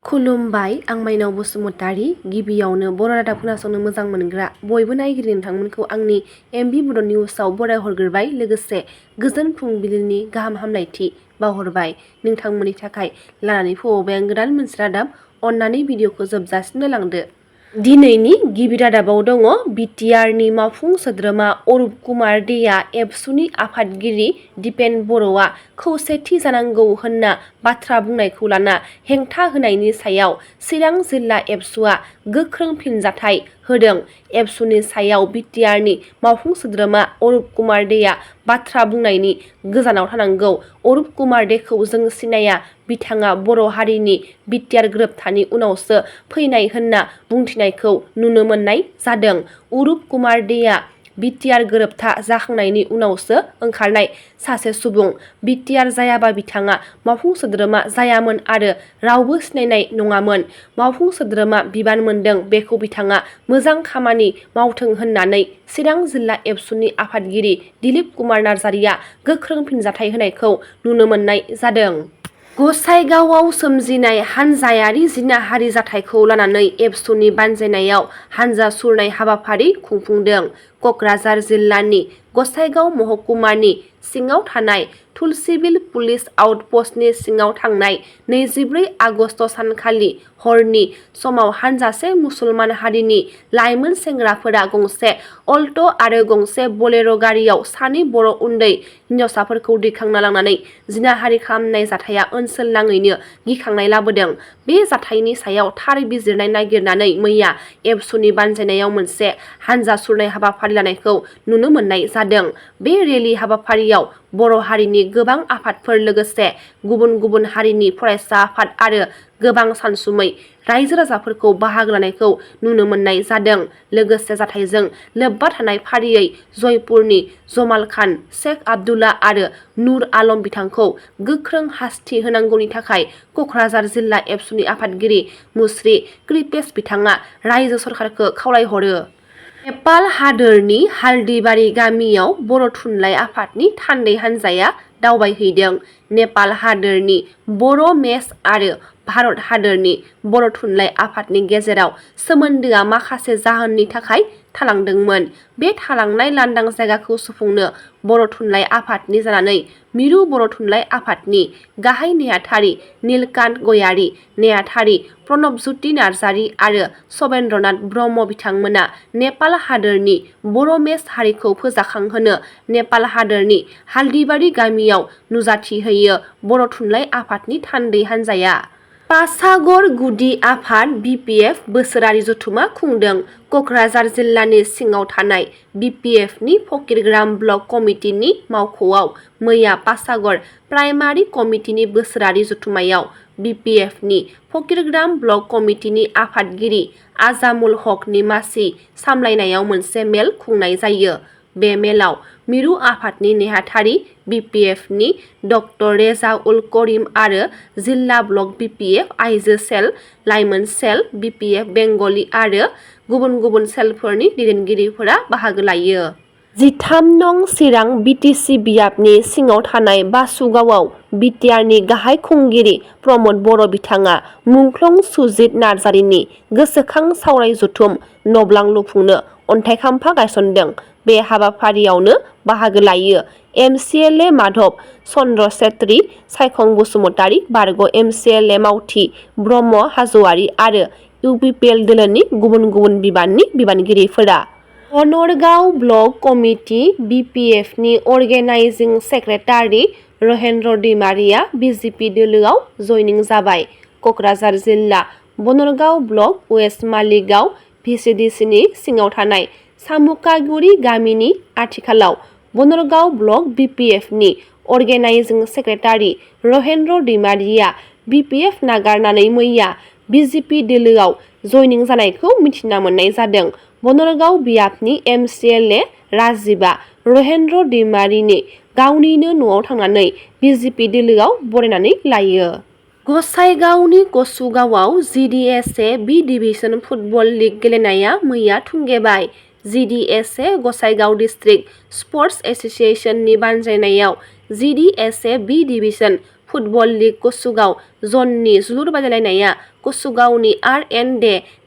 खुलुमबाय आं माइनाव बसुमतारी गिबियावनो बर' रादाब खोनासंनो मोजां मोनग्रा बयबो नायगिरि नोंथांमोनखौ आंनि एमबि बड' निउसाव बरायहरग्रोबाय लोगोसे गोजोन फुंबिलिनि गाहाम हामलायथि बावहरबाय नोंथांमोननि थाखाय लानानै फैबाय आं गोदान मोनसे रादाब अन्नानै भिडिअखौ जोबजासिम नायलांदो। दिनैनि गिबि रादाबाव दङ बिटिआरनि मावफुं सोद्रोमा अरुप कुमार देआ एबसुनि आफादगिरि दिपेन बर'आ खौसेथि जानांगौ होनना बाथ्रा बुंनायखौ लाना हेंथा होनायनि सायाव चिरां जिल्ला एबसुआ गोख्रों फिनजाथाय होदों। एबसुनि सायाव बिटिआरनि मावफुं सोद्रोमा अरुप कुमार देआ बाथ्रा बुंनायनि गोजानाव थानांगौ। अरुप कुमार देखौ जों सिनाया, बिथाङा बर' हारिनि बिटिआर गोरोबथानि उनावसो फैनाय होनना बुंथिनायखौ नुनो मोननाय जादों। अरुप कुमार देआ बिटिआर गोरोबथा जाखांनायनि उनावसो ओंखारनाय सासे सुबुं। बिटिआर जायाबा बिथाङा मावफुं सोद्रोमा जायामोन आरो रावबो सिनायनाय नङामोन। मावफुं सोद्रोमा बिबान मोनदों, बेखौ बिथाङा मोजां खामानि मावथों होननानै चिरां जिल्ला एबसुनि आफादगिरि दिलीप कुमार नार्जारिया गोख्रों फिनजाथाय होनायखौ नुनो मोननाय जादों। गसाइगावआव सोमजिनाय हानजायारि जिनाहारि जाथायखौ लानानै एबसुनि बानजायनायाव हानजा सुरनाय हाबाफारि खुंफुंदों। कक्राझार जिल्लानि गसाइगाव महकुमानि सिङाव थानाय तुलसीबिल पुलिस आउटपस्टनि सिङाव थांनाय 24 आगस्ट सानखालि हरनि समाव हानजासे मुसलमान हारिनि लाइमोन सेंग्राफोरा गंसे अल्ट' आरो गंसे बलेर' गारियाव सानै बर' उन्दै हिनजावसाफोरखौ दैखांना लांनानै जिनाहारि खालामनाय जाथाया ओनसोल नाङैनो गिखांनाय लाबोदों। बे जाथायनि सायाव थार बिजिरनाय नागिरनानै मैया एबसुनि बानजायनायाव मोनसे हानजा सुरनाय हाबाफारि लानायखौ नुनो मोननाय जादों। बे रेलि हाबाफारियाव बर' हारिनि गोबां आफादफोर लोगोसे गुबुन गुबुन हारिनि फरायसा आफाद आरो गोबां सानसुमै रायजो राजाफोरखौ बाहागो लानायखौ नुनो मोननाय जादों। लोगोसे जाथायजों लोब्बा थानाय फारियै जयपुरनि जमाल खान, शेख आब्दुल्ला आरो नुर आलम बिथांखौ गोख्रों हास्ति होनांगौनि थाखाय कक्राझार जिल्ला एबसुनि आफादगिरि मुस्रि कृपेश बिथाङा रायजो सरकारखौ खावलायहरो। नेपाल हादोरनि हालदिबारि गामियाव बर' थुनलाइ आफादनि थान्दै हान्जाया दावबायहैदों। नेपाल हादोरनि बर' मेस आरो भारत हादोरनि बर' थुनलाइ आफादनि गेजेराव सोमोन्दोआ माखासे जाहोननि थाखाय थालांदोंमोन। बे थालांनाय लांदां जायगाखौ सुफुंनो बर' थुनलाइ आफादनि जानानै मिरु बर' थुनलाइ आफादनि गाहाय नेहाथारि नीलकान्त गयारी, नेहाथारि प्रणबज्यति नार्जारि आरो सवेन्द्रनाथ ब्रह्म बिथांमोना नेपाल हादोरनि बर' मेस हारिखौ फोजाखांहोनो नेपाल हादोरनि हालदिबारि गामियाव नुजाथिहैयो। बर' थुनलाइ आफादनि थान्दै हान्जाया पासागर गुदि आफाद बिपिएफ बोसोरारि जथुमा खुंदों। कक्राझार जिल्लानि सिङाव थानाय बिपिएफनि फकिरग्राम ब्लक कमिटिनि मावख'आव मैया पासागर प्राइमारि कमिटिनि बोसोरारि जथुमायाव बिपिएफनि फकिरग्राम ब्लक कमिटिनि आफादगिरि आजामुल हकनि मासि सामलायनायाव मोनसे मेल खुंनाय जायो। बे मेलाव मिरु आफादनि नेहाथारि बिपिएफनि ड रेजाउल करिम आरो जिल्ला ब्लक बिपिएफ आइजो सेल, लाइमोन सेल, बिपिएफ बेंगलि आरो गुबुन गुबुन सेलफोरनि दैदेनगिरिफोरा बाहागो लायो। 13 नं चिरां बिटिसि बियाबनि सिङाव थानाय बासुगावआव बिटिआरनि गाहाय खुंगिरि प्रमद बर' बिथाङा मुंख्लं सुजित नार्जारिनि गोसोखां सावराय जथुम नब्लां लुफुंनो अन्थाइ खाम्फा गायसनदों। बे हाबाफारियावनो बाहागो लायो एमसिएलए माधब चन्द्र सेत्री, सायखं बसुमतारी, बारग' एमसिएलए मावथि ब्रह्म हाज'वारि आरो इउपिपिएल दोलोनि गुबुन गुबुन बिबाननि बिबानगिरिफोरा। बनरगाव ब्लक कमिटि बिपिएफनि अर्गेनाइजिं सेक्रेटारि रहेन्द्र दैमारिया बिजेपि दोलोआव जइनिं जाबाय। कक्राझार जिल्ला बनरगाव ब्लक वेस्ट मालिगाव भिसिडिसिनि सिङाव थानाय सामुकागुरि गामिनि आथिखालाव बनरगाव ब्लक बिपिएफनि अर्गेनाइजिं सेक्रेटारि रहेन्द्र दैमारिया बिपिएफ नागारनानै मैया बिजेपि दोलोआव जइनिं जानायखौ मिथिना मोननाय जादों। बनरगाव बियाबनि एमसिएलए राजिबा रहेन्द्र दैमारिनि गावनिनो न'आव थांनानै बिजेपि दोलोआव बरायनानै लायो। गसाइगावनि कसुगावआव जिडिएसए बि डिभिजन फुटबल लीग गेलेनाया मैया थुंगेबाय। जिडिएसए गसाइगाव डिस्ट्रिक्ट स्पर्ट्स एस'सिएशननि बानजायनायाव जिडिएसए बि डिभिजन फुटबल लीग कसुगाव जननि जोलुर बादायलायनाया कसुगावनि R&D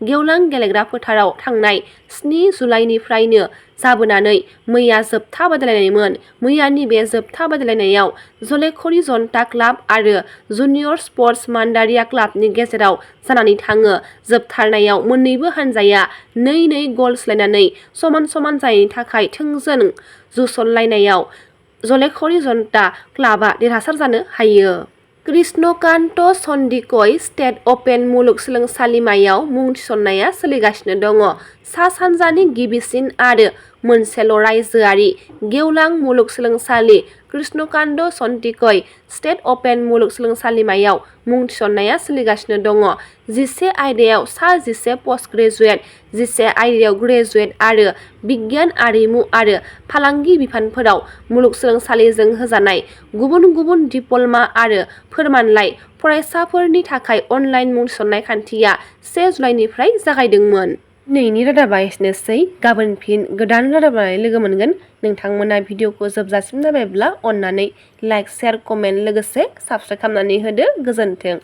गेवलां गेलेग्रा फोथाराव थांनाय 7 जुलाइनिफ्रायनो जाबोनानै मैया जोबथा बादायलायनायमोन। मैयानि बे जोबथा बादायलायनायाव जलेखरि जनता क्लाब आरो जुनियर स्पर्टस मान्दारिया क्लाबनि गेजेराव जानानै थाङो। जोबथारनायाव मोन्नैबो हानजाया 2-2 गल सोलायनानै समान-समान जानायनि थाखाय थोंजों जुसलायनायाव जलेखरि जनता क्लाबा देरहासार जानो हायो। कृष्णकान्त सन्दिकै स्टेट अपेन मुलुगसोलोंसालिमायाव मुं थिसननाया सोलिगासिनो दङ। सा-सानजानि गिबिसिन आरो मोनसेल' रायजोआरि गेवलां मुलुगसोलोंसालि कृष्णकान्त सन्दिकै स्टेट अपेन मुलुगसोलोंसालिमायाव मुं थिसननाया सोलिगासिनो दङ। 11 आयदायाव सा-11 पस्ट ग्रेजुवेट, 11 आयदायाव ग्रेजुवेट आरो बिगियान, आरिमु आरो फालांगि बिफानफोराव मुलुगसोलोंसालिजों होजानाय गुबुन-गुबुन डिप्ल'मा आरो फोरमानलाइ फरायसाफोरनि थाखाय अनलाइन मुं थिसननाय खान्थिया 1 जुलाइनिफ्राय जागायदोंमोन। दिनैनि रादाबा एसेनोसै। गाबोन फिन गोदान रादाब लानानै लोगो मोनगोन। नोंथांमोना भिडिअखौ जोबजासिम नायबायब्ला अननानै लाइक, शेयार, कमेन्ट लोगोसे साबस्क्राइब खालामनानै होदो। गोजोन्थों।